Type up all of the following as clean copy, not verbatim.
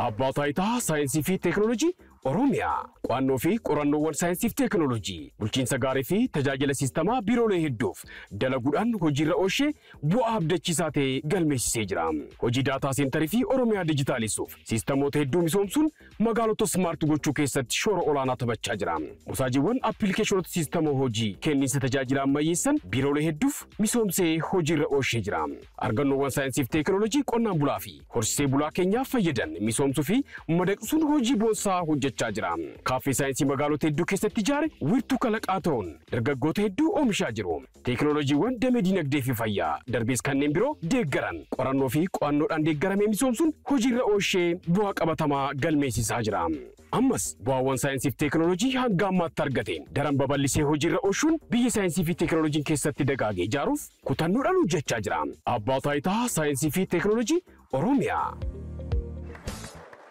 Abbaa Taayitaa Saayinsii fi Teekinooloojii Oromiyaa qo'annoo fi qorannoowwan saayinsii fi teekinooloojii bulchiinsa gaarii fi tajaajila siistamaa biiroolee hedduuf dalaguudhaan hojiirra oolchee bu'aa abdachiisaa ta'e galmeessisee jira. Hojii daataa seentarii fi Oromiyaa dijitaalisuuf siistamoota hedduu misoomsuun magaalota smart gochuu keessatti shoora olaanaa taphachaa jira. Musaajiiwwan appilikeeshinoota siistama hojii kenniinsa tajaajila ammayyeessan biiroolee hedduuf misoomsee hojiirra oolchee jira. Argannoowwan saayinsii fi teekinooloojii qonnaan bulaa fi horsiisee bulaa keenyaaf fayyadan misoomsuu fi madaqsuun hojii boonsaa hojjechaa jira. Kaaffee saayinsii magaalota hedduu keessatti ijaare wiirtuu kalaqaa ta'uun dargaggoota hedduu oomishaa jiru. Teekinooloojiiwwan damee dinagdee fi fayyaa darbees kanneen biroo deeggaran qorannoo fi qo'annoodhaan deeggaramee misoomsuun hojiirra oolchee bu'aa qabatamaa galmeessisaa jira. Ammas bu'aawwan saayinsii fi teekinooloojii hanga ammaatti argateen daran babal'isee hojiirra oolchuun biyya saayinsii fi teekinooloojiin keessatti dagaagee ijaaruuf kutannoodhaan hojjechaa jira. Abbaa Taayitaa Saayinsii fi Teekinooloojii Oromiyaa.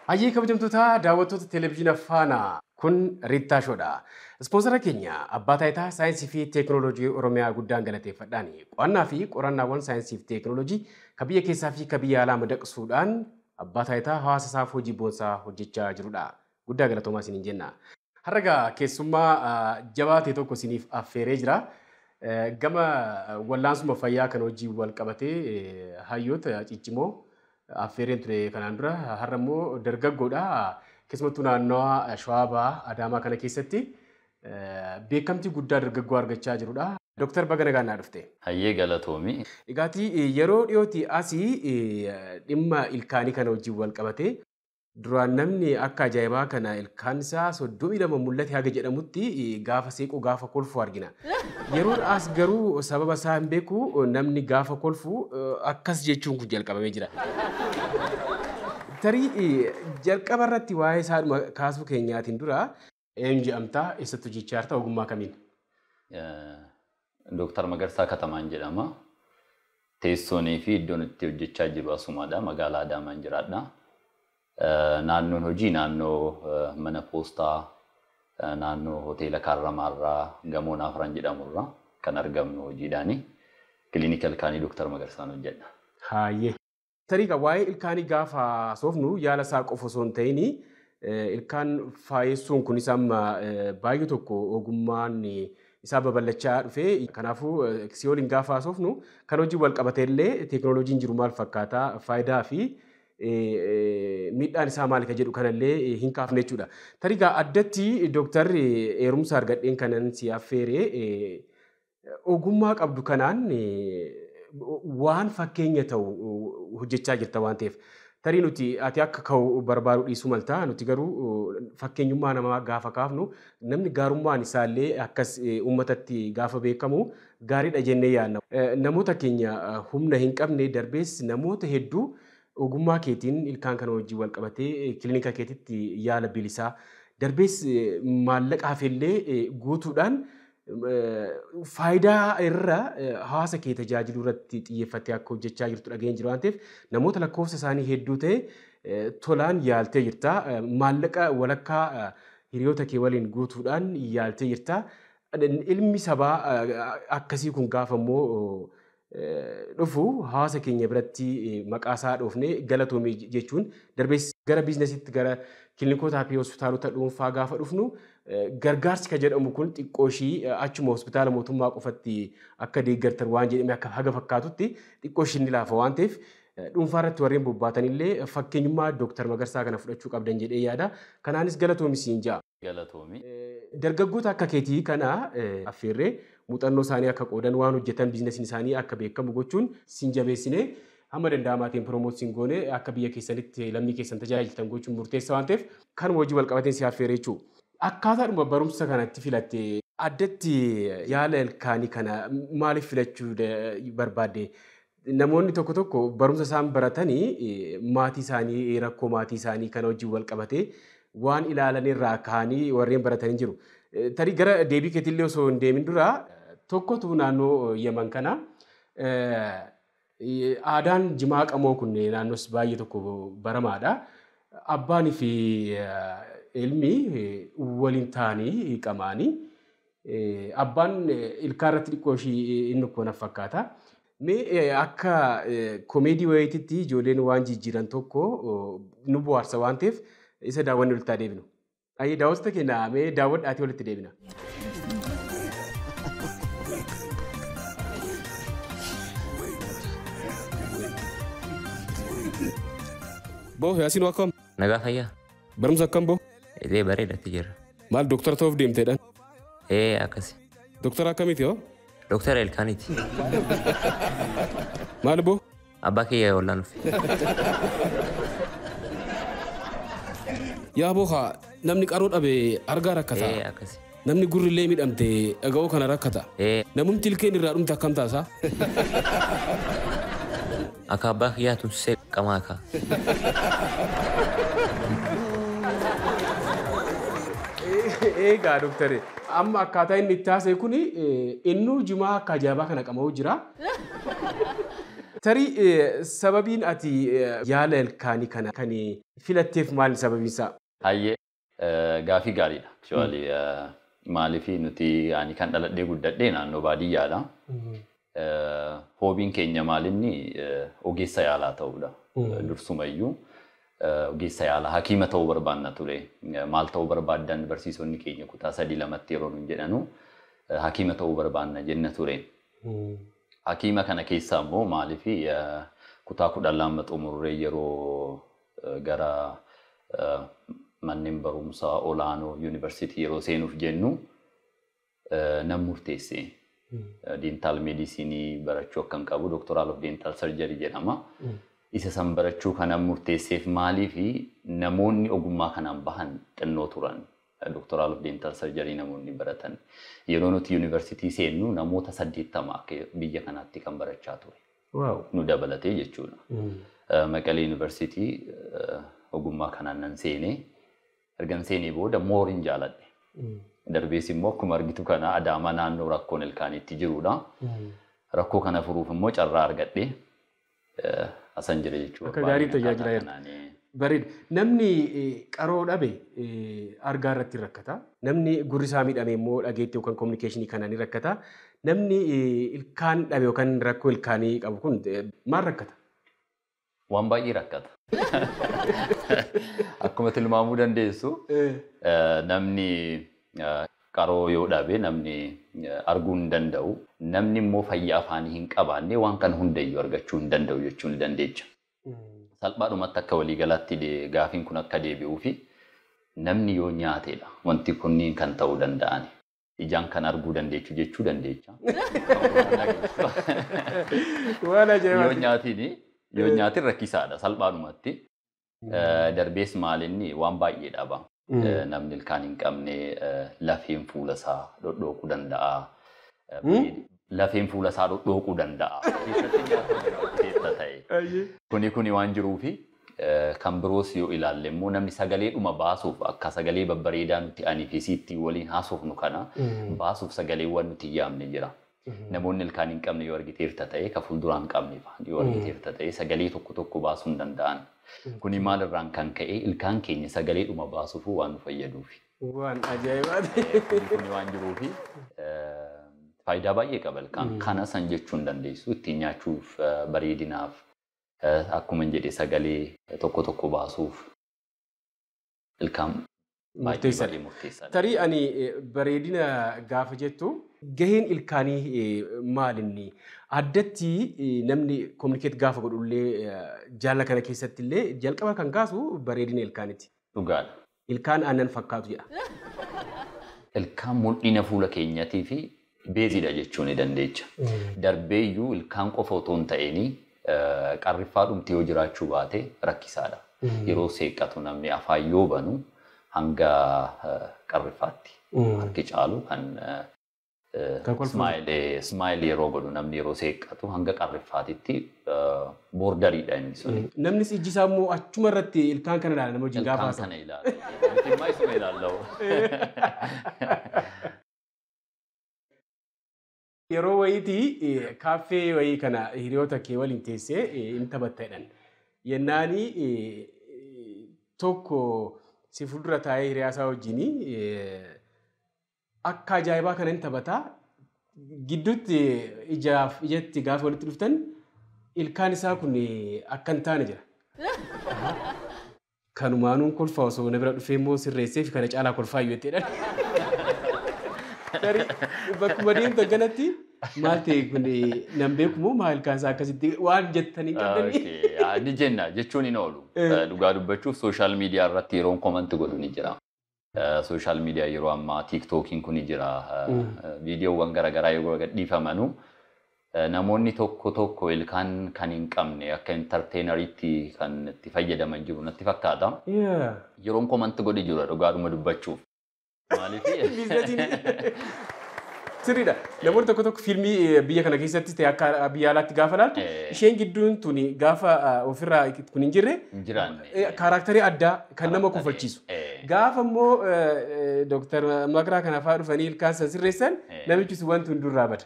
Hayyee kabajamtoota daawwattoota televezyiina Faanaa, kun Riittaa Shoodha. Ispoonsara keenya Abbaa Taayitaa Saayinsii fi Teekinooloojii Oromiyaa guddaan galateeffadhaani. Qo'annaa fi qorannaawwan saayinsii fi teekinooloojii ka biyya keessaa fi ka biyya alaa madaqsuudhaan Abbaa Taayitaa hawaasa isaaf hojii boonsaa hojjechaa jirudha. Guddaa galatoomaa isiniin jenna. Har'a keessummaa jabaa ta'e tokko isiniif affeeree jira. Gama wallaansuma fayyaa kan hojii wal qabatee hayyoota ciccimoo affeereen ture kanaan dura, har'a immoo dargaggoodha. Keessumattuu naannawaa Shawaa Bahaa Adaamaa kana keessatti beekamtii guddaa dargaggoo argachaa jirudha. Dooktar, baga nagaan naa dhufte. Hayyee, galatoomi. Egaatii yeroo dhiyootti asii dhimma ilkaanii kana wajjin wal qabatee duraan namni akka ajaa'ibaa kana ilkaan isaa 32 mul'ate haga jedhamutti gaafa seequ, gaafa kolfu argina. Yeroo as garuu sababa isaa hin beeku, namni gaafa kolfu akkas jechuun kun jalqabamee jira. Tarii jalqaba irratti waa'ee isaadhuma kaasuu keenyaatiin dura, eenyu jedhamtaa, eessatti hojjechaa jirta, ogummaa kamiin? Dooktar Magarsaa Katamaan jedhama. Teessoonii fi iddoon itti hojjechaa jiru asumadha. Magaalaa Adaamaan jiraadha. Naannoon hojii naannoo mana poostaa, naannoo hoteela Kaarramaarraa, gamoo Naafran jedhamurraa kan argamnu hojiidhaani. Kiliinika ilkaanii Dooktar Magarsaan hojjedha. Hayyee. Tarii waa'ee ilkaanii gaafa soofnu yaala isaa qofa osoo hin ta'in ilkaan faayessuun kunis amma baay'ee tokko ogummaan isaa babal'achaa dhufee, kanaafuu si waliin gaafa haasofnu kan hojii wal qabatee illee teekinooloojiin jiru maal fakkaata, faayidaa fi miidhaan isaa maali ka jedhu kanallee hin kaafne jechuudha. Tarii addatti dooktarri eerumsa argadheen kanan si affeeree ogummaa qabdu kanaan waan fakkeenya ta'u hojjechaa jirta waan ta'eef. Tarii nuti ati akka ka'u barbaadu dhiisuu maltaa, nuti garuu fakkeenyummaa namaa gaafa kaafnu namni gaarummaan isaallee akkas uummatatti gaafa beekamu gaariidha jennee yaadna. Namoota keenya humna hin qabne darbees namoota hedduu ogummaa keetiin ilkaan kana wajjin wal qabatee kilinika keetitti yaala bilisaa darbees maallaqaaf illee guutuudhaan faayidaa irra hawaasa kee tajaajiluu irratti xiyyeeffattee akka hojjechaa jirtu dhageen jiru waan ta'eef, namoota lakkoofsa isaanii hedduu ta'e tolaan yaaltee jirta. Maallaqa walakkaa hiriyoota kee waliin guutuudhaan yaaltee jirta. Ilmi sabaa akkasii kun gaafa immoo dhufu hawaasa keenya biratti maqaa isaa dhoofne galatoomii jechuun darbees gara biizinasiitti, gara kilinikootaa fi hospitaalota dhuunfaa gaafa dhufnu gargaarsi ka jedhamu kun xiqqoo ishii achuma hospitaala mootummaa qofatti akka deeggartan waan jedhame akka haga fakkaatutti xiqqoo ishii ni laafa waan ta'eef, dhuunfaa irratti warreen bobbaatan illee fakkeenyummaa Dooktar Magarsaa kana fudhachuu qabdan jedhee yaada. Kanaanis galatoomi siin ja'a. Galatoomi. Dargaggoota akka keetii kana affeerree muuxannoo isaanii akka qoodan, waan hojjetan, biizinasiin isaanii akka beekamu gochuun siin jabeessinee hamma danda'amaatiin promote siin goone akka biyya keessanitti lammii keessan tajaajiltan gochuun murteessaa waan ta'eef kan hojii wal qabateen si affeeree jechuudha. Akkaataadhuma barumsa kanatti filatte, addatti yaala ilkaanii kana maaliif filachuu barbaadde? Namoonni tokko tokko barumsa isaan baratanii maatii isaanii, rakkoo maatii isaanii kana wajjin wal qabatee waan ilaalan irraa ka'anii warreen baratanii jiru. Tarii gara deebii keetillee osoo hin deemin dura, tokkotu naannoo Yaman kana aadaan jimaa qamoo kun naannoos baay'ee tokko baramaadha. Abbaanii fi ilmi waliin ta'anii qamaanii abbaan ilkaan irratti xiqqoo ishii inni kun fakkaata. Mee akka komeedii wayiititti ijoolleen waan jijjiiran tokko nu bohaarsa waan ta'eef isa daawwanni walitti deebinu. Ayyee daawwattoota keenya mee daawwadhaatii walitti deebina. Boo Yaasiin akkam? Nagaa fayyaa. Barumsa akkam boo? Illee bareedatti jira. Maal doktara ta'uuf deemteedhaan? Ee akkasi. Doktara akkamiiti hoo? Doktara ilkaaniiti. Maal boo? Abbaa kiyya ollaan dhufe. Yaa boo haa namni qaroo dhabe argaa rakkata. Ee akkasi. Namni gurri illee miidhamte dhaga'uu kana rakkata. Ee Namumti ilkeen irraa dhumte akkam taasa? Akka abbaa kiyyaa tumsisee qamaa kaa. Egaa doktare amma akkaataa inni itti haasa'e kuni innuu jimaa akka ajaa'ibaa kana qama'uu jira. Tarii sababiin ati yaala ilkaanii kana kan filatteef maali sababiin isaa? Hayyee gaafii gaariidha. Actually maaliif nuti ani kan dhaladhee guddadhee naannoo baadiyyaadha. Hoobiin keenya maalinni ogeessa yaalaa ta'uudha. Dursumayyuu ogeessa yaalaa hakiima ta'uu barbaanna ture. Maal ta'uu barbaaddan barsiisonni keenya kutaa 3 2tti yeroo nuun jedhanu hakiima ta'uu barbaanna jenna ture. Hakiima kana keessaa immoo maaliif kutaa 12 xumurree yeroo gara manneen barumsaa olaanoo yuunivarsiitii yeroo seenuuf jennu nan murteesse. Dental medisinii barachuu akkan qabu doctoral of dental surgery jedhama. Isa san barachuu kanan murteesseef maaliif namoonni ogummaa kanaan bahan xinnoo turan. Doctoral of dental surgery namoonni baratan. Yeroo nuti yuunivarsiitii seennu namoota 80 akka biyya kanaatti kan barachaa ture. Nu dabalatee jechuudha. Maqalee yuunivarsiitii ogummaa kanaan nan seenee ergan seenee booda mooriin jaaladhe. Darbees immoo akkuma argitu kana Adaamaa naannoo rakkoon ilkaaniitti jirudha. Rakkoo kana furuuf immoo carraa argadhe asan jira jechuudha. Akka gaarii tajaajilaa jirta. Bareeda. Namni qaroo dhabe argaa irratti rakkata. Namni gurri isaa miidhame immoo dhageettii yookaan kominikeeshinii kanaan ni rakkata. Namni ilkaan dhabe yookaan rakkoo ilkaanii qabu kun maal rakkata? Waan baay'ee rakkata. Akkuma tilmaamuu dandeessu namni qaroo yoo dhabe namni arguu hin danda'u. Namni immoo fayyaa afaanii hin qabaanne waan kana hundayyuu argachuu hin danda'u jechuu ni dandeecha. Salphaadhumatti akka waliigalaatti gaafiin kun akka deebi'uu fi namni yoo nyaatedha wanti kunniin kan ta'uu danda'ani. Ijaan kan arguu dandeechu jechuu dandeecha. Waan ajaa'ibaati. Yoo nyaatiin rakkisaadha salphaadhumatti. Darbees maalinni waan baay'ee dhaba. Namni ilkaan hin qabne lafeen fuula isaa dhodhooquu danda'a. Lafeen fuula isaa dhodhooquu danda'a. Keessatti nyaata ta'e. Kuni waan jiruufi kan biroos yoo ilaalle immoo namni sagalee dhuma baasuuf akka sagalee babbareedaa nuti ani fi sitti waliin haasofnu kana baasuuf sagaleewwan nuti yaamne jira. Namoonni ilkaan hin qabne yoo argiteerta ta'e ka fuulduraan hin qabne yoo argiteerta ta'e sagalee tokko tokko baasuu hin danda'an. Kuni maalirraan kan ka'e ilkaan keenya sagalee dhuma baasuuf waan nu fayyaduufi. Waan ajaa'ibaati. Kuni waan jiruufi faayidaa baay'ee qaba ilkaan. Kana san jechuu hin dandeessu ittiin nyaachuuf bareedinaaf akkuma hin jedhe sagalee tokko tokko baasuuf ilkaan baay'ee murteessaadha. Tarii ani bareedina gaafa jettu gaheen ilkaanii maalinni? Addatti namni kominikeet gaafa godhullee jaala kana keessatti illee jalqaba kan kaasu bareedina ilkaaniiti. Dhugaadha. Ilkaan aannan fakkaatu jedha. Ilkaan mul'ina fuula keenyatii fi beezidha jechuu ni dandeecha. Darbeeyyuu ilkaan qofa otoo hin ta'in qarriffaa dhumti yoo jiraachuu baate rakkisaadha. Yeroo seeqqatu namni afaan yoo banu hanga qarriffaatti harki caalu kan smile yeroo godhu namni yeroo seeqqatu hanga qarriffaatitti boordariidha inni suni. Namnis ijji isaa immoo achuma irratti ilkaan kana ilaala nama hojii gaafa Ilkaan kana ilaala. Nuti immoo isuma ilaalla. Yeroo wayiitii kaaffee wayii kana hiriyoota kee waliin teessee hin taphatta jedhan. Yennaani tokko si fuuldura taa'ee hiriyaa isaa wajjin akka ajaa'ibaa kana hin taphataa. Gidduutti ijaaf ijatti gaafa walitti dhuftan ilkaan isaa kun akka hin taane jira. Kanumaanuun kolfaa osoo na bira dhufee immoo sirreessee fi kana caalaa kolfaa iyyuu jetteedhaan. Tarii bakkuma deemtan kanatti maal ta'e kun nan beeku moo maal ilkaan isaa akkasitti waan jettanii qabdanii? Ni jenna jechuun hin oolu. Dhugaa dubbachuuf social media irratti yeroon comment godhu ni jira. Social media yeroo ammaa TikTokiin kun ni jira. Viidiyoowwan garaagaraa yeroo gadhiifamanu namoonni tokko tokko ilkaan kan hin qabne akka entertaineriitti kan itti fayyadaman jiru natti fakkaata. Yeroon comment godhi jira dhugaadhuma dubbachuuf. Maaliif? Businessiin sirriidha. Namoonni tokko tokko fiilmii biyya kana keessatti ta'e akka biyya alaatti gaafa ilaaltu isheen gidduun tuni gaafa ofirraa kun hin jirre characterii addaa kan nama kofalchiisu. Gaafa immoo Dooktar Makiraa kana fa'aa dhufanii ilkaan san sirreessan namichi sun wanti hundurraa bada.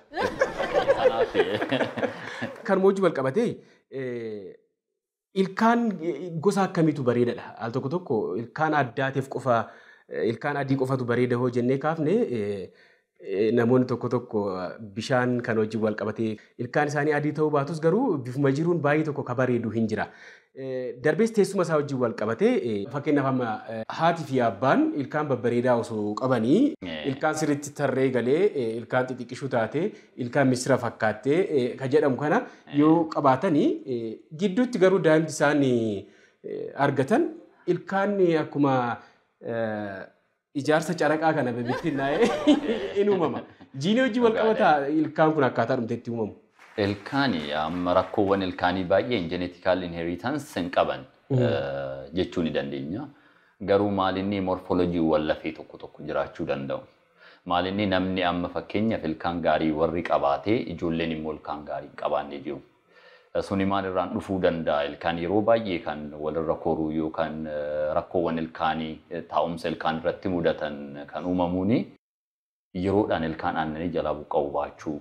Kan hojii wal qabatee ilkaan gosa akkamiitu bareedadha? Al tokko tokko ilkaan addaateef qofa, ilkaan adii qofatu bareeda hoo jennee kaafne, namoonni tokko tokko bishaan kan wajjin wal qabatee ilkaan isaanii adii ta'uu baatus garuu bifuma jiruun baay'ee tokko ka bareedu hin jira. Darbees teessuma isaa wajjin wal qabatee, fakkeenyaaf amma haati fi abbaan ilkaan babbareedaa osoo qabanii ilkaan sirriitti tarree galee ilkaan xixiqqishuu taate ilkaan misira fakkaattee ka jedhamu kana yoo qabaatanii, gidduutti garuu daa'imti isaan argatan ilkaan akkuma ijaarsa caraqaa kana bibittinnaa'ee in uumama. Jiinii hojii wal qabataa ilkaan kun akkaataa dhumteetti uumamu? Ilkaani amma rakkoowwan ilkaanii baay'een genetical inheritance hin qaban jechuu ni dandeenya. Garuu maalinni morfoloojiiwwan lafee tokko tokko jiraachuu danda'u. Maalinni namni amma fakkeenyaaf ilkaan gaarii warri qabaatee ijoolleen immoo ilkaan gaarii hin qabaanne jiru. Suni maalirraan dhufuu danda'a? Ilkaan yeroo baay'ee kan walirra koruu yookaan rakkoowwan ilkaanii taa'umsa ilkaan irratti mudatan kan uumamuuni yeroodhaan ilkaan aannanii jalaa buqqa'uu baachuu,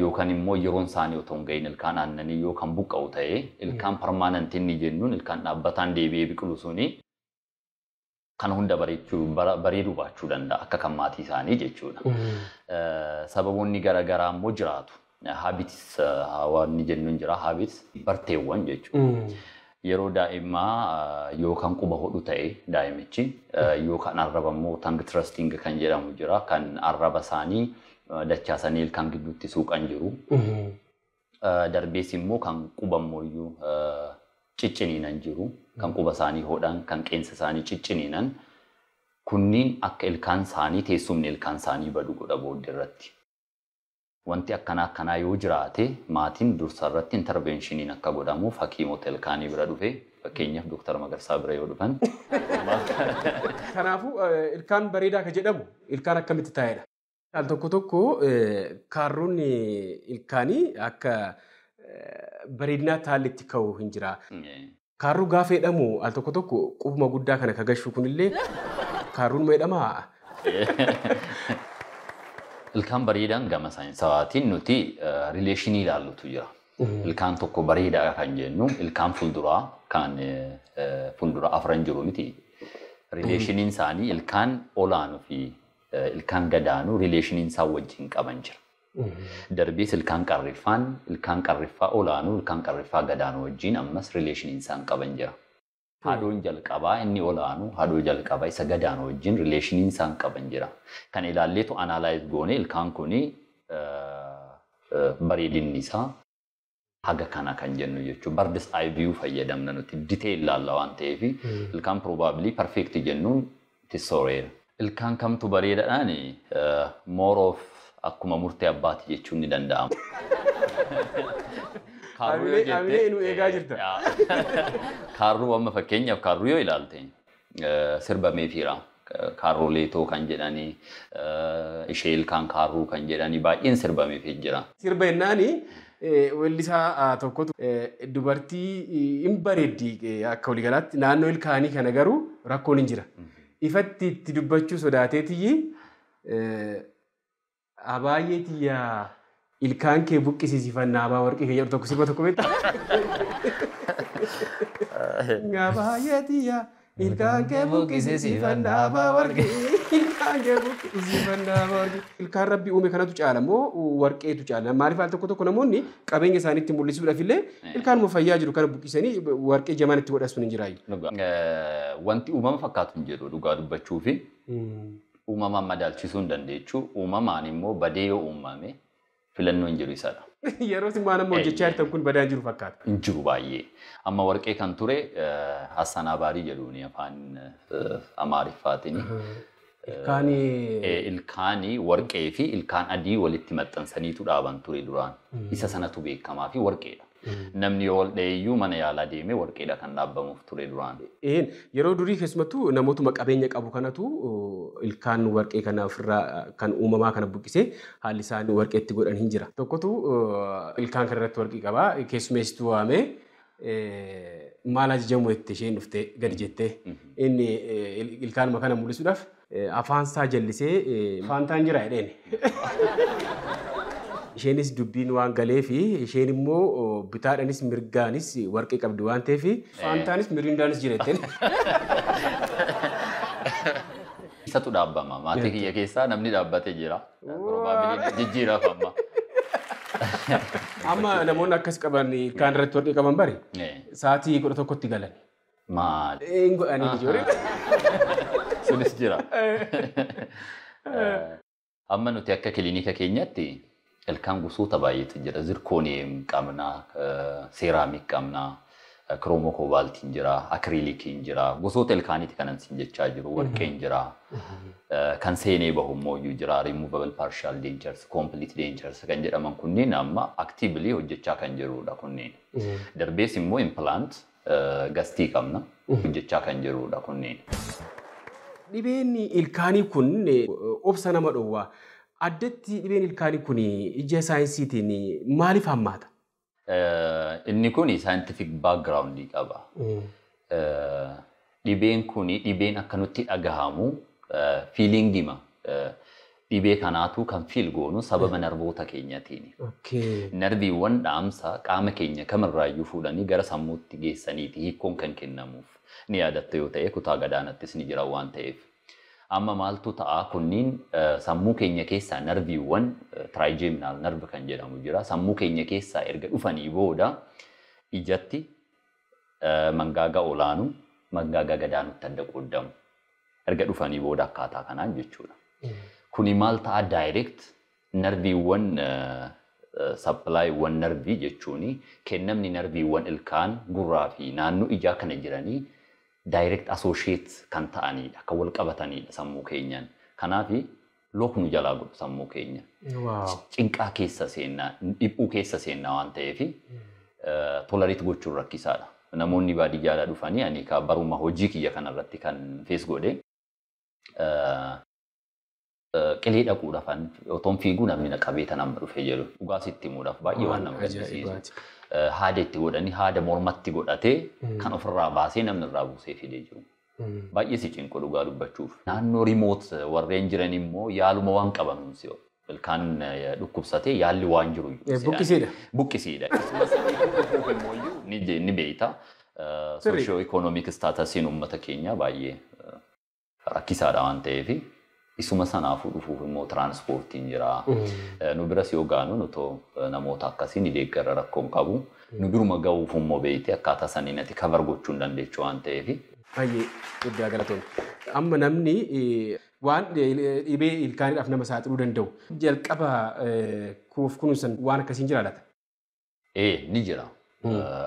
yookaan immoo yeroon isaanii otoo hin gahin ilkaan aannanii yoo kan buqqa'u ta'e, ilkaan permanentii inni jennuun ilkaan dhaabbataan deebi'ee biqilu suni kan hunda bareeduu baachuu danda'a akka kan maatii isaanii jechuudha. Sababoonni garaagaraa immoo jiraatu. Habits waan jennuun jira, habits barteewwan jechuudha. Yeroo daa'imaa yookaan quba hodhu ta'e daa'imichi, yookaan arraba immoo tongue thrusting kan jedhamu jira, kan arraba isaanii dachaasanii ilkaan gidduutti suuqan jiru. Darbees immoo kan quba immoo cicciniinan jiru, kan quba isaanii hodhan, kan qeensa isaanii cicciniinan, kunniin akka ilkaan isaanii teessumni ilkaan isaanii badu godha booddee irratti. Wanti akkanaa akkanaa yoo jiraate maatiin dursa irratti interventioniin akka godhamuuf hakiimota ilkaanii bira dhufe, fakkeenyaaf Dooktar Magarsaa bira yoo dhufan. Kanaafuu ilkaan bareedaa kan jedhamu ilkaan akkamitti taa'edha? Al tokko tokko kaarroonni ilkaanii akka bareedinaatti haalli itti ka'u hin jira. Kaarruu gaafa jedhamu al tokko tokko qubuma guddaa kana kagashuu kunillee kaarruun ma jedhamaa? Ilkaan bareedaan gama saayinsawaatiin nuti relationii ilaallutu jira. Ilkaan tokko bareedaa kan jennu ilkaan fuulduraa kan fuuldura afran jiru miti. Relationiin isaanii ilkaan olaanuu fi ilkaan gadaanuu relationiin isaan wajjin qaban jira. Darbees ilkaan qarriffaan ilkaan qarriffaa olaanuu ilkaan qarriffaa gadaanuu wajjin ammas relationiin isaan qaban jira. Haadhoon jalqabaa inni olaanu haadhoo jalqabaa isa gadaanuu wajjin relationiin isaan qaban jira. Kan ilaalleetu analyze goone ilkaan kuni bareedinni isaa haga kana kan jennu jechuudha. Bird's eye view fayyadamna nuti, detail ilaalla waan ta'eef ilkaan probably perfect jennuun tisooreera. Ilkaan kamtu bareedaadhaan more of akkuma murtee abbaati jechuun ni danda'ama. Amilee nu eegaa jirta. Kaarruu amma fakkeenyaaf kaarruu yoo ilaalte sirba meefiira. Kaarruu leetoo kan jedhanii, ishee ilkaan kaarruu kan jedhanii baay'een sirbameefii jira. Sirba jennaani weellisaa tokkotu dubartii hin bareeddi akka waliigalaatti, naannoo ilkaanii kana garuu rakkoon hin jira. Ifatti itti dubbachuu sodaateetiyyi "Abaayyee tiyyaa ilkaan kee buqqisiisifannaa abaa warqii" kan jedhu tokko sirba tokko beektaa? "Abaayyee tiyyaa Ilkaan kee buqqisee siifan dhaabaa warqee. Ilkaan kee buqqisee siifan dhaabaa warqee. Ilkaan rabbi uume kanatu caala moo warqeetu caala? Maaliif al tokko tokko namoonni qabeenya isaaniitti mul'isuudhaaf illee ilkaanuma fayyaa jiru kana buqqisanii warqee jamaan itti godhasuun hin jiraayu. Wanti uumama fakkaatu hin jiru dhugaa dubbachuu fi uumamaan madaalchisuu hin dandeechu. Uumamaan immoo badee yoo uumame filannoo hin jiru isadha. Yeroo isin waan amma hojjechaa jirtan kun badaa jiru fakkaata. Hin jiru baay'ee. Amma warqee kan ture Hassanabaarii jedhuuni afaan Amaariffaatiin. Ilkaanii warqee fi ilkaan adii walitti maxxansaniitu dhaaban ture duraan. Isa sanatu beekamaa fi warqeedha. Namni yoo wal dhaheeyyuu mana yaalaa deemee warqeedha kan dhaabbamuuf ture duraan. Yeroo durii keessumattuu namootuma qabeenya qabu kanatu ilkaan warqee kana ofirraa kan uumamaa kana buqqisee haalli isaan warqeetti godhan hin jira. Tokkotu ilkaan kana irratti warqii qaba. Keessumeessituu waamee maal ajajamu jettee isheen dhuftee gadi jettee inni ilkaanuma kana mul'isuudhaaf afaan isaa jallisee faantaan jira jedheen. Isheenis dubbiin waan galee fi isheen immoo bitaadhaanis mirgaanis warqee qabdi waan ta'eef faantaanis mirindaanis jira jetteen. Isatu dhaabbama. Maatii kiyya keessaa namni dhaabbatee jira. Probability jijjiiraaf amma. Amma namoonni akkas qaban ilkaan irratti warqee qaban bari sa'aatii 11tti galan. Maal? Een godhanii ijoollee. Sunis jira. Amma nuti akka kilinika keenyatti ilkaan gosoota baay'eetu jira. Zirkooniyeem qabna, seeraamik qabna, kiroomoo koobaaltiin jira, akiriilikiin jira. Gosoota ilkaaniiti kanan siin jechaa jiru, warqeen jira. Kan seenee bahu immoo iyyuu jira, removable partial dentures, complete dentures kan jedhaman kunneen amma actively hojjechaa kan jirudha kunneen. Darbees immoo implant gastii qabna hojjechaa kan jirudha kunneen. Dhibeen ilkaanii kun obsa nama dhowwaa. Addatti dhibeen ilkaanii kun ija saayinsiitiin maaliif hammaata? Inni kun scientific background qaba. Dhibeen kun dhibeen akka nutti dhagahamu feelingima dhibee kanaatu kan feel goonu sababa narvoota keenyatiin. Narviiwwan dhaamsa qaama keenya kamirraayyuu fuudhanii gara sammuutti geessaniiti hiikkoon kan kennamuuf. Ni yaadatta yoo ta'e kutaa gadaanattis ni jira waan ta'eef. Amma maaltu ta'a kunniin sammuu keenya keessaa narviiwwan trigeminal nerve kan jedhamu jira. Sammuu keenya keessaa erga dhufanii booda ijatti mangaagaa olaanu mangaagaa gadaanutti adda qoodamu. Erga dhufanii booda akkaataa kanaan jechuudha. Kuni maal ta'a direct narviiwwan supplyiiwwan narvii jechuun kennamni narviiwwan ilkaan gurraa fi naannoo ijaa kana jiranii direct associate kan ta'anidha, kan wal qabatanidha sammuu keenyaan. Kanaaf lock nu jalaa godhu sammuu keenya. Cinqaa keessa seennaa, dhiphuu keessa seennaa waan ta'eef tolerate gochuun rakkisaadha. Namoonni baadiyyaadhaa dhufanii ani baruma hojii kiyya kanarratti kan face godhe qilee dhaquudhaaf otoon fiiguu namni na qabee tan amma dhufee jedhu dhugaa sitti himuudhaaf baay'ee waan nama gaddisiisu. Haada itti godhanii haada mormatti godhatee kan ofirraa baasee namni irraa buusee fidee jiru. Baay'ee si cinqu dhugaa dubbachuuf. Naannoo remote warreen jiran immoo yaaluma waan qaban si'o. Ilkaan dhukkubsatee yaalli waan jiru. Buqqisiidha. Buqqisiidha. Ni beekta. Socio economic statusiin uummata keenyaa baay'ee rakkisaadha waan ta'eef isuma sanaafuu dhufuuf immoo tiraanspoortiin jira. Nu biras yoo gaanu nutoo namoota akkasii ni deeggarra rakkoon qabu. Nu biruma gahuuf immoo beekte akkaataa saniin ati cover gochuu hin dandeechu waan ta'eef. Baay'ee guddaa galatoon. Amma namni waan dhibee ilkaaniidhaaf nama saaxiluu danda'u jalqaba kuuf kunuunsan waan akkasiin jira laata? Ee ni jira.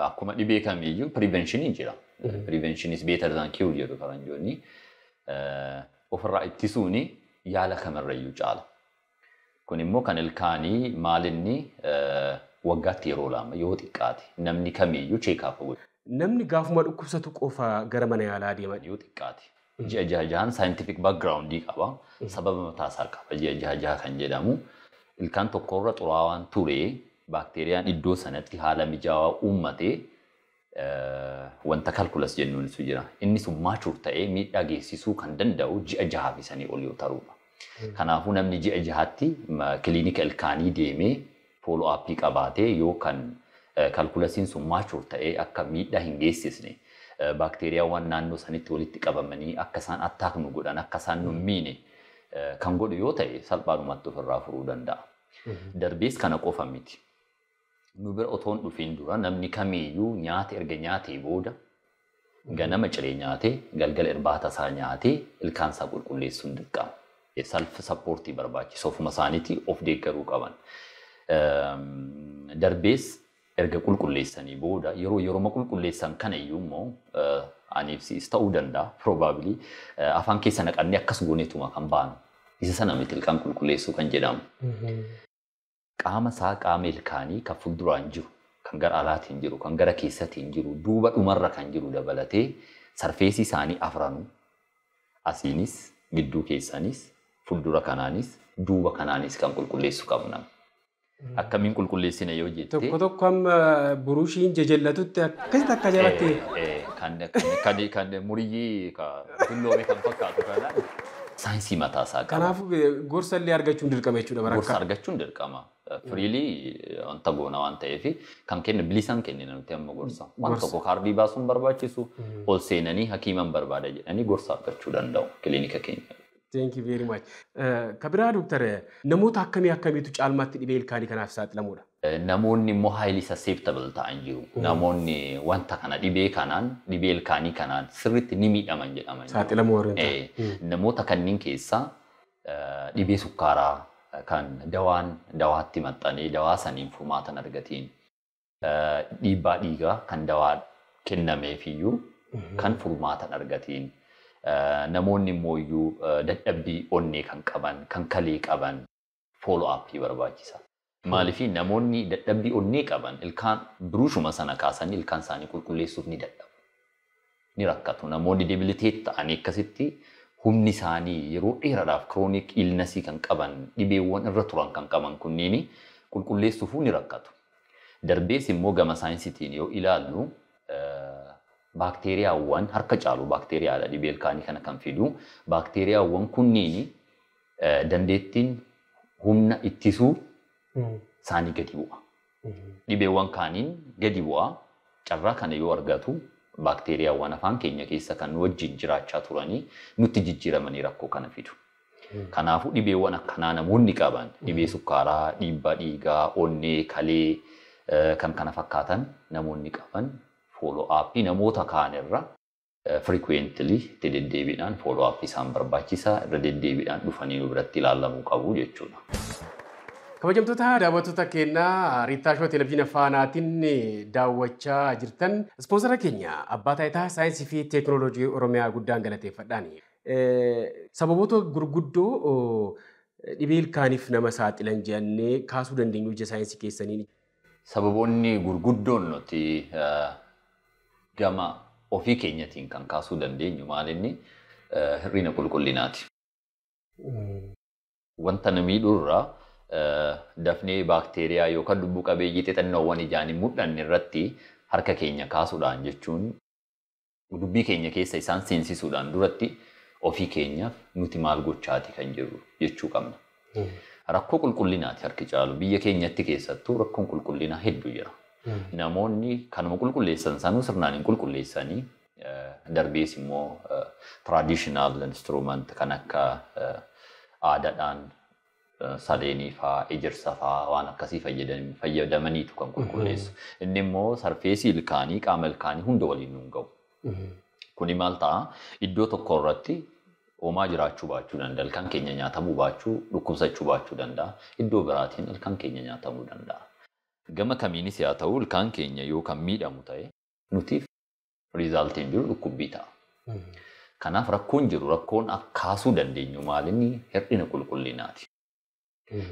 Akkuma dhibee kamiiyyuu prevention jira. Prevention is better than cure jedhu faranjoonni. Ofirraa ittisuun yaala kamirrayyuu caala. Kun immoo kan ilkaanii maalinni waggaatti yeroo lama yoo xiqqaate namni kamiiyyuu check up godhu. Namni gaafuma dhukkubsatu qofa gara mana yaalaa deema. Yoo xiqqaate. Ji'a jaha jahaan scientific background qaba. Sababa mataasaa qaba. Ji'a jaha jaha kan jedhamu. Ilkaan tokkorra xuraawaan ture baakteeriyaan iddoo sanatti haala mijaawaa uummatee wanta calculus jennuun su jira. Inni sun mature ta'ee miidhaa geessisuu kan danda'u ji'a jahaa fi sanii ol yoo ta'udha. Kanaafuu namni ji'a jahaatti kiliinika ilkaanii deemee follow up qabaatee yoo kan calculusiin sun mature ta'ee akka miidhaa hin geessisne Baakteeriyaawwan naannoo sanitti walitti qabamanii akka isaan attack nu godhan, akka isaan nu miine kan godhu yoo ta'e, salphaadhumatti ofirraa furuu danda'a. Darbees kana qofa miti. Nu bira otoo hin dhufiin dura namni kamiiyyuu nyaata erga nyaatee booda, ganama ciree nyaatee, galgala irbaata isaa nyaatee, ilkaan isaa qulqulleessuun dirqama. Self supportii barbaachisa, ofuma isaaniitii of deeggaruu qaban. Darbees erga qulqulleessanii booda, yeroo yeroo qulqulleessan kana iyyuu immoo, aniif si'is ta'uu danda'a, probably afaan keessa naqannee akkas gooneetuma kan baanu. Isa sana miti ilkaan qulqulleessuu kan jedhamu. Qaama isaa, qaama ilkaanii kan fuulduraan jiru, kan gara alaatiin jiru, kan gara keessatiin jiru, duuba dhumarra kan jiru dabalatee, surfaceii isaanii afranuu, asiinis, gidduu keessanis, fuuldura kanaanis, duuba kanaanis kan qulqulleessuu qabna. Akkamiin qulqulleessina yoo jette. Tokko tokko amma burushiin jajallatutti akkasitti akka jalatti. Kan muriyyii dulloome kan fakkaatu kana saayinsii mataa isaa qaba. Kanaafuu gorsa illee argachuun dirqama jechuudha barakkaa. Gorsa argachuun dirqama. Freely wanta goona waan ta'eef, kan kennu bilisaan kennina nuti amma gorsa. Waan tokko kaardii baasuun barbaachisu, ol seenanii hakiiman barbaada jedhanii gorsa argachuu danda'u kiliinika keenya. Thank you very much. Kabiraa dooktar, namoota akkamii akkamiitu caalmaatti dhibee ilkaanii kanaaf saaxilamuudha? Namoonni immoo highly susceptible ta'an jiru. Namoonni wanta kana, dhibee kanaan, dhibee ilkaanii kanaan sirriitti ni miidhaman jedhaman. Saaxilamuu warreen ta'an. Namoota kanneen keessaa dhibee sukkaaraa kan dawaan dawaatti maxxanee dawaa saniin furmaatan argatiin, dhiibbaa dhiigaa kan dawaa kennameefiyyuu kan furmaatan argatiin, namoonni immoo iyyuu dadhabbii onnee kan qaban, kan kalee qaban follow up barbaachisa. Maaliif, namoonni dadhabbii onnee qaban ilkaan biruushuma sana kaasanii ilkaan isaanii qulqulleessuuf ni dadhabu. Ni rakkatu. Namoonni debilitate ta'anii akkasitti humni isaanii yeroo dheeraadhaaf chronic illnessii kan qaban, dhibeewwan irra turan kan qaban kunniin qulqulleessuufuu ni rakkatu. Darbees immoo gama saayinsiitiin yoo ilaallu, baakteeriyaawwan harka caalu baakteeriyaadha dhibee ilkaanii kana kan fidu. Baakteeriyaawwan kunniin dandeettiin humna ittisuu isaanii gadi bu'a. Dhibeewwan kaaniin gadi bu'a. Carraa kana yoo argatu, baakteeriyaawwan afaan keenya keessa kan wajjin jiraachaa turanii nutti jijjiiramanii rakkoo kana fidu. Kanaafuu dhibeewwan akkanaa namoonni qaban, dhibee sukkaaraa, dhiibbaa dhiigaa, onnee, kalee kan kana fakkaatan namoonni qaban, follow up namoota kaan irra frequently itti deddeebiidhaan follow up isaan barbaachisa, irra deddeebiidhaan dhufanii nu biratti ilaalamuu qabu jechuudha. Kabajamtoota daawwattoota keenyaa Riittaa Shoo Televezyiina Faanaatiin daawwachaa jirtan, ispoonsara keenya Abbaa Taayitaa Saayinsii fi Teekinooloojii Oromiyaa guddaan galateeffadhaani. Sababoota gurguddoo dhibee ilkaaniif nama saaxilan jennee kaasuu dandeenyu ija saayinsii keessaniin. Sababoonni gurguddoon nuti gama ofii keenyatiin kan kaasuu dandeenyu maalinni hir'ina qulqullinaati. Wanta nu miidhurraa dafnee baakteeriyaa yookaan lubbuu qabeeyyii xixinnoowwan ijaan hin mul'anne irratti harka keenya kaasuudhaan, jechuun dubbii keenya keessa isaan seensisuudhaan duratti, ofii keenyaaf nuti maal gochaati kan jirru jechuu qabna. Rakkoo qulqullinaati harki caalu. Biyya keenyatti keessattuu rakkoon qulqullinaa hedduu jira. Namoonni kanuma qulqulleessan sanuu sirnaan hin qulqulleessanii, darbees immoo traditional instrument kan akka aadaadhaan saleenii faa, ejersa faa, waan akkasii fayyadamaniitu kan qulqulleessu. Inni immoo surfaceii ilkaanii, qaama ilkaanii hunda waliin nuun ga'u. Kuni maal ta'a? Iddoo tokko irratti homaa jiraachuu baachuu danda'a. Ilkaan keenya nyaatamuu baachuu, dhukkubsachuu baachuu danda'a. Iddoo biraatiin ilkaan keenya nyaatamuu danda'a. Gama kamiinis haa ta'u, ilkaan keenya yoo kan miidhamu ta'e, nutiif resultiin jiru dhukkubbii ta'a. Kanaaf rakkoon jiru, rakkoon kaasuu dandeenyu maalinni hir'ina qulqullinaati.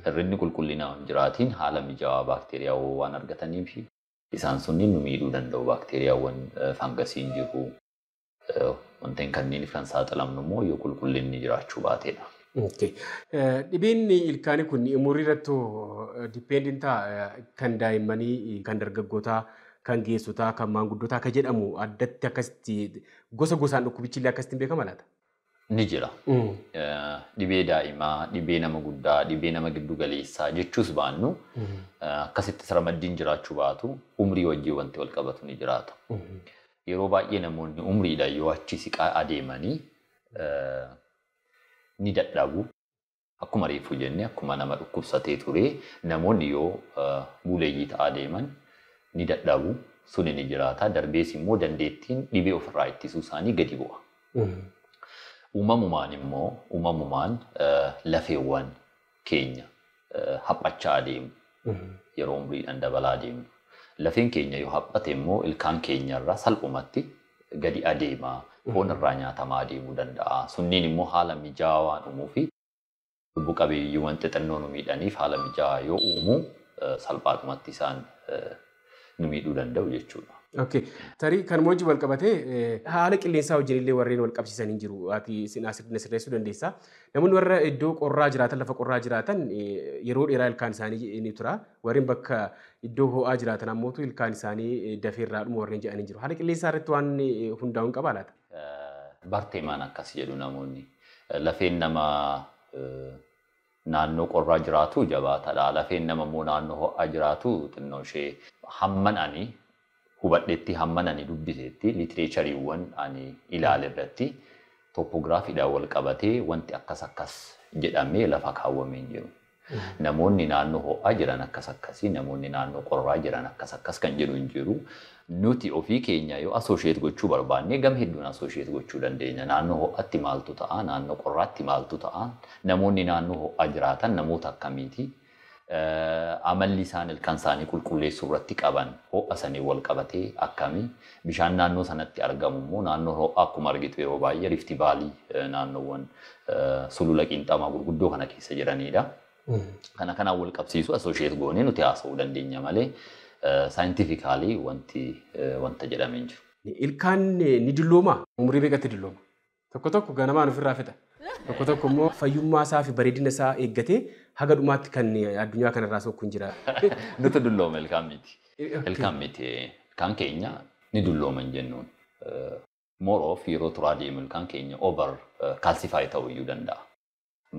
Hir'inni qulqullinaa hin jiraatiin haala mijaawaa baakteeriyaawwan waan argatanii fi isaan sunniin nu miidhuu danda'u. Baakteeriyaawwan fangasiin jiru. Wanteen kanneeniif kan saaxilamnu immoo yoo qulqullinni jiraachuu baatedha. Dhibeen ilkaanii kun umurii irratti depending ta'a, kan daa'immanii, kan dargaggootaa, kan geessotaa, kan maanguddootaa akka jedhamu addatti akkasitti gosa gosaan dhukkubichi illee akkasitti beekama laata? Ni jira. Dhibee daa'imaa, dhibee nama guddaa, dhibee nama giddu galeessaa jechuus baannu, akkasitti ramaddiin jiraachuu baatu, umrii wajjin wanti wal qabatu ni jiraata. Yeroo baay'ee namoonni umriidhaan yoo achi siqaa adeemanii ni dadhabu. Akkuma reefu jennee akkuma nama dhukkubsatee ture namoonni yoo buleeyyii ta'aa deeman ni dadhabu. Suni ni jiraata. Darbees immoo dandeettiin dhibee ofirraa ittisuu isaanii gadi bu'a. Uumamumaan immoo lafeewwan keenya haphachaa adeemu. Yeroo umriidhaan dabalaa adeemu. Lafeen keenya yoo haphate immoo ilkaan keenyarraa salphumatti gadi adeema. Foon irraa nyaatamaa adeemuu danda'a. Sunniin immoo haala mijaawaa uumuu fi lubbu qabeeyyiiwwan xixinnoo nu miidhaniif haala mijaawaa yoo uumu salphaadhumatti isaan nu miidhuu danda'u jechuudha. Okay. Tarii kan wajjin wal qabatee haala qilleensaa wajjin illee warreen wal qabsiisan hin jiru. Ati sirreessuu dandeessa. Namoonni warra iddoo qorraa jiraatan, lafa qorraa jiraatan yeroo dheeraa ilkaan isaanii ni tura. Warreen bakka iddoo ho'aa jiraatan ammoo ilkaan isaanii dafee irraa dhuma warreen jedhan hin jiru. Haala qilleensaa irratti waan hundaa'uun qabaa laata? Barteemaan akkas jedhu namoonni. Lafeen nama naannoo qorraa jiraatu jabaataadha. Lafeen nama immoo naannoo ho'aa jiraatu xinnoo ishee hamman ani hubadhetti hamman ani dubbisetti litireechariiwwan ani ilaale irratti tooppoogiraafiidhaan wal qabatee wanti akkas akkas jedhamee lafa kaawwamee hin jiru. Namoonni naannoo ho'aa jiran akkas akkasii, namoonni naannoo qorraa jiran akkas akkas kan jedhu hin jiru. Nuti ofii keenya yoo assoosheet gochuu barbaanne gama hedduun assoosheet gochuu dandeenya. Naannoo ho'aatti maaltu ta'a? Naannoo qorraatti maaltu ta'a? Namoonni naannoo ho'aa jiraatan namoota akkamiiti? Amalli isaan ilkaan isaanii qulqulleessuu irratti qaban ho'a sanii wal qabatee akkamii? Bishaan naannoo sanatti argamu immoo naannoo ho'aa akkuma argitu yeroo baay'ee rifti vaalii naannoowwan sulula qiinxamaa gurguddoo kana keessa jiranidha. Kana kanaan wal qabsiisu assoosheet goonee nuti haasa'uu dandeenya malee saayintifikaalii wanta jedhamee hin jiru. Ilkaan ni dulloomaa? Umurii meeqatti dullooma? Tokko tokko ganamaan ofirraa fixa. Tokko tokko immoo fayyummaa isaa fi bareedina isaa eeggatee haga dhumaatti kan addunyaa kanarraa sokku hin jira. Nuti dullooma ilkaan miti. Ilkaan miti. Ilkaan keenya ni dullooma hin jennuun. More of yeroo turaa deemu ilkaan keenya over calcify ta'uu iyyuu danda'a.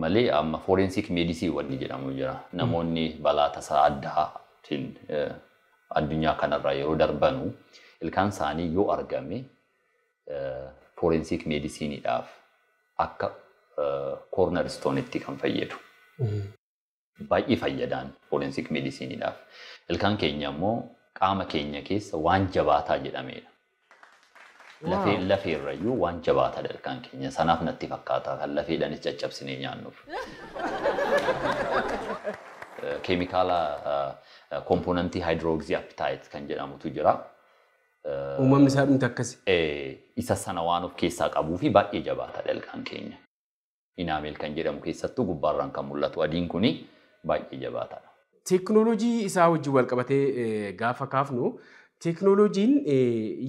Malee amma forensic medicine wanni jedhamu jira. Namoonni balaa tasaa addaatiin addunyaa kanarraa yeroo darbanu ilkaan isaanii yoo argame forensic medicineidhaaf akka corner stone'itti kan fayyadu. Baay'ee fayyadaan forensic medicineidhaaf. Ilkaan keenya immoo qaama keenya keessa waan jabaataa jedhamedha. Lafee irrayyuu waan jabaataadha ilkaan keenya. Sanaaf natti fakkaata kan lafeedhaanis caccabsinee nyaannuuf. Keemikaala kompoonantii hydroxyapatite kan jedhamutu jira. Uumamni isaa dhumti akkasi. Isa sana waan of keessaa qabuu fi baay'ee jabaataadha ilkaan keenya. Enamel kan jedhamu keessattuu gubbaarraan kan mul'atu adiin kuni baay'ee jabaataadha. Teekinooloojii isaa wajjin wal qabatee gaafa kaafnu teekinooloojiin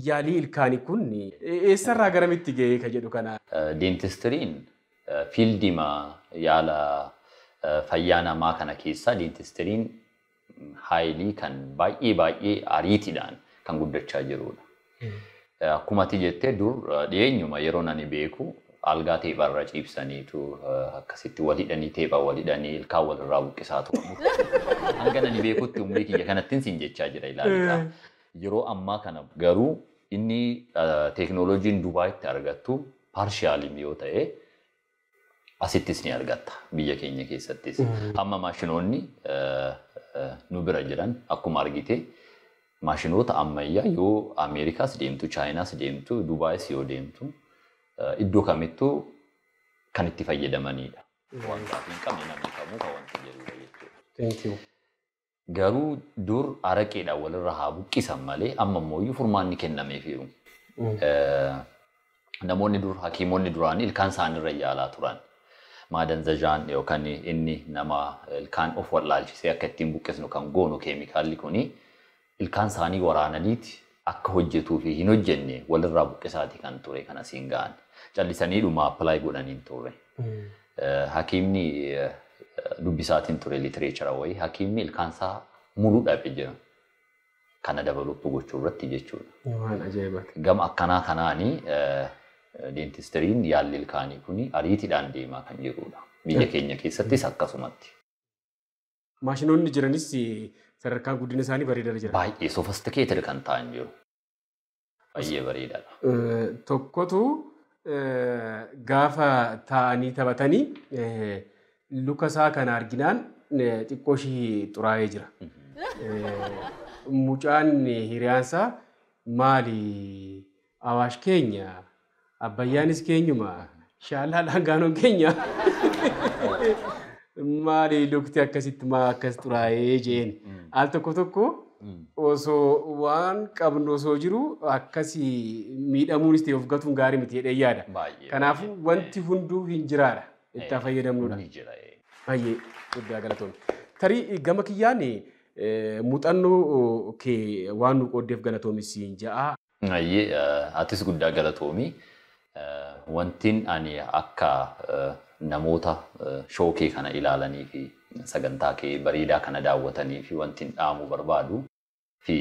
yaalii ilkaanii kun eessarraa garamitti ga'ee kan jedhu kana. Deentistiriin fiildima yaala fayyaa namaa kana keessaa deentistiriin haayilii kan baay'ee baay'ee ariitiidhaan kan guddachaa jirudha. Akkuma ati jettee dur dhiyeenyuma yeroo ani beeku algaa teepharra ciibsaniitu akkasitti wal hidhanii teepha wal hidhanii ilkaan walirraa buqqisaa turan. Hanga ani beekutti umurii kiyya kanattiin siin jechaa jira ilaalikaa. Yeroo ammaa kana garuu inni teekinooloojiin Dubaayitti argattu paarshaaliin yoo ta'e asittis ni argatta biyya keenya keessattis. Amma maashinoonni nu bira jiran akkuma argite maashinoota ammayyaa yoo Ameerikaas deemtu, Chaayinaas deemtu, Dubaayis yoo deemtu iddoo kamittuu kan itti fayyadamanidha. Waan gaaffii hin qabne namni kamuu kan wanti jedhudha jechuudha. Thank you. Garuu dur araqeedhaan walirra haa buqqisan malee amma immoo furmaanni kennameefiiru. Namoonni dur hakiimonni duraanii ilkaan isaaniirra yaalaa turan. Maadanzajaan yookaan inni nama ilkaan of wallaalchisee akka ittiin buqqisnu kan goonu keemikaalli kuni ilkaan isaanii waraananiiti akka hojjetuu fi hin hojjenne walirraa buqqisaati kan ture kan asiin ga'an. Callisanii dhuma appilaayi godhanii hin turre. Hakiimni dubbisaatiin ture litireechara wayii hakiimni ilkaan isaa muluu dhabe jira. Kana dabaluutti gochuu irratti jechuudha. Waan ajaa'ibaati. Gama akkanaa kanaanii deentistiriin yaalli ilkaanii kuni ariitiidhaan deemaa kan jirudha. Biyya keenya keessattis akkasumatti. Maashinoonni jiranis sadarkaan guddina isaanii bareedaa jira. Baay'ee sophisticated kan ta'an jiru. Baay'ee bareedaadha. Tokkotu gaafa taa'anii taphatanii luka isaa kana arginaan xiqqoo ishii xuraa'ee jira. Mucaan hiriyaansaa maali Awaash keenya, Abbayyaanis keenyuma, Shaallaa Laangaanoon keenya. Maali lukti akkasitti maa akkas xuraa'ee jeen. Al tokko tokko osoo waan qabnu osoo jiru akkasii miidhamuunis ta'e of gatuun gaarii miti jedhee yaada. Kanaafuu wanti hunduu hin jiraadha. Itti fayyadamnudha. Baay'ee guddaa galatoomne. Tarii gama kiyyaan muuxannoo kee waan nu qooddeef galatoomi siin ja'a. Ayyee, atis guddaa galatoomi. Wantin ani akka namoota show kee kana ilaalanii fi sagantaa kee bareedaa kana daawwatanii fi wantin dhaamuu barbaadu fi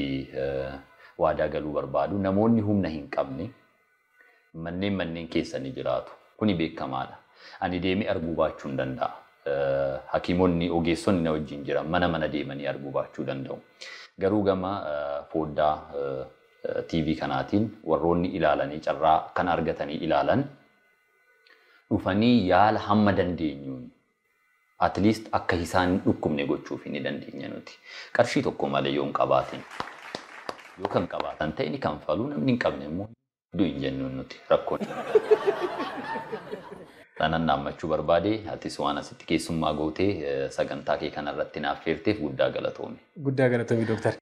waadaa galuu barbaadu, namoonni humna hin qabne manneen keessa ni jiraatu. Kuni beekamaadha. Ani deemee arguu baachuu hin danda'a. Hakiimonni, ogeessonni na wajjin jiran mana mana deemanii arguu baachuu danda'u. Garuu gama foddaa TV kanaatiin warroonni ilaalanii, carraa kan argatanii ilaalan, dhufanii yaala hamma dandeenyuun at least akka isaan hin dhukkubne gochuuf ni dandeenya nuti. Qarshii tokko malee yoo hin qabaatin. Yoo kan qabaatan ta'e ni kanfalu, namni hin qabne immoo du'u hin jennuun nuti rakkoon. Kanan dhaammachuu barbaade, atis waan asitti keessummaa gootee sagantaa kee kanarratti naaf feerteef guddaa galatoomi. Guddaa galatoomi, Dooktar.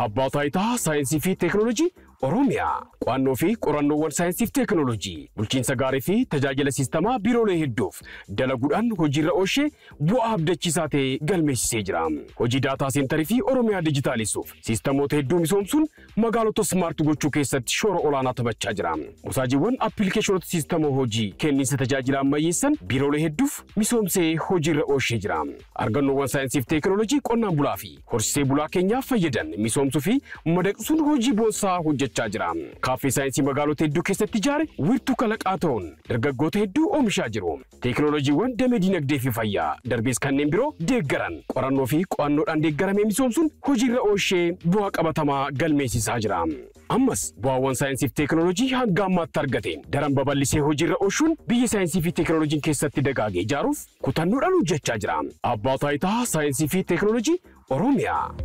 Abbaa Taayitaa Saayinsii fi Teekinooloojii Oromiyaa qo'annoo fi qorannoowwan saayinsii fi teekinooloojii, bulchiinsa gaarii fi tajaajila siistamaa biiroolee hedduuf dalaguudhaan hojiirra oolchee bu'aa abdachiisaa ta'e galmeessisee jira. Hojii data center fi Oromiyaa dijitaalisuuf siistamoota hedduu misoomsuun magaalota smart gochuu keessatti shoora olaanaa taphachaa jira. Musaajiiwwan appilikeeshinoota siistama hojii kenniinsa tajaajila ammayyeessan biiroolee hedduuf misoomsee hojiirra oolchee jira. Argannoowwan saayinsii fi teekinooloojii qonnaan bulaa fi horsiisee bulaa keenyaaf fayyadan misoomsuu fi madaqsuun hojii boonsaa hojjechaa jira. Kaaffee saayinsii magaalota hedduu keessatti ijaare wiirtuu kalaqaa ta'uun dargaggoota hedduu oomishaa jiru. Teekinooloojiiwwan damee dinagdee fi fayyaa darbees kanneen biroo deeggaran qorannoo fi qo'annoodhaan deeggaramee misoomsuun hojiirra oolchee bu'aa qabatamaa galmeessisaa jira. Ammas bu'aawwan saayinsii fi teekinooloojii hanga ammaatti argateen daran babal'isee hojiirra oolchuun biyya saayinsii fi teekinooloojiin keessatti dagaagee ijaaruuf kutannoodhaan hojjechaa jira. Abbaa Taayitaa Saayinsii fi Teekinooloojii Oromiyaa.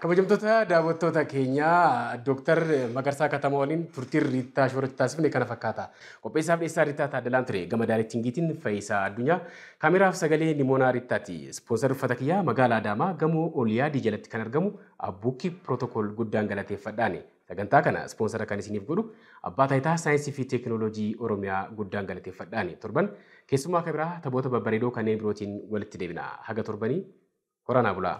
Kabajamtoota daawwattoota keenyaa, Dooktar Magarsaa Katamaa waliin turtiin Riittaa Shoorratti taasifne kana fakkaata. Qopheessaaf dhiyeessaa Riittaa Taaddalaan ture. Gama directingiitiin Fayyisaa Addunyaa. Kaameraaf sagalee Nimoonaa Riittaati. Sponsor uffata kiyyaa magaalaa Adaamaa gamoo Oliyaadii jalatti kan argamu Abbuukii Pirootokool guddaan galateeffadhaani. Sagantaa kana sponsor kan isiniif godhu Abbaa Taayitaa Saayinsii fi Teekinooloojii Oromiyaa guddaan galateeffadhaani. Torban keessummaa kan biraa taphoota babbareedoo kanneen birootiin walitti deebina. Haga torbanii horanaa bulaa.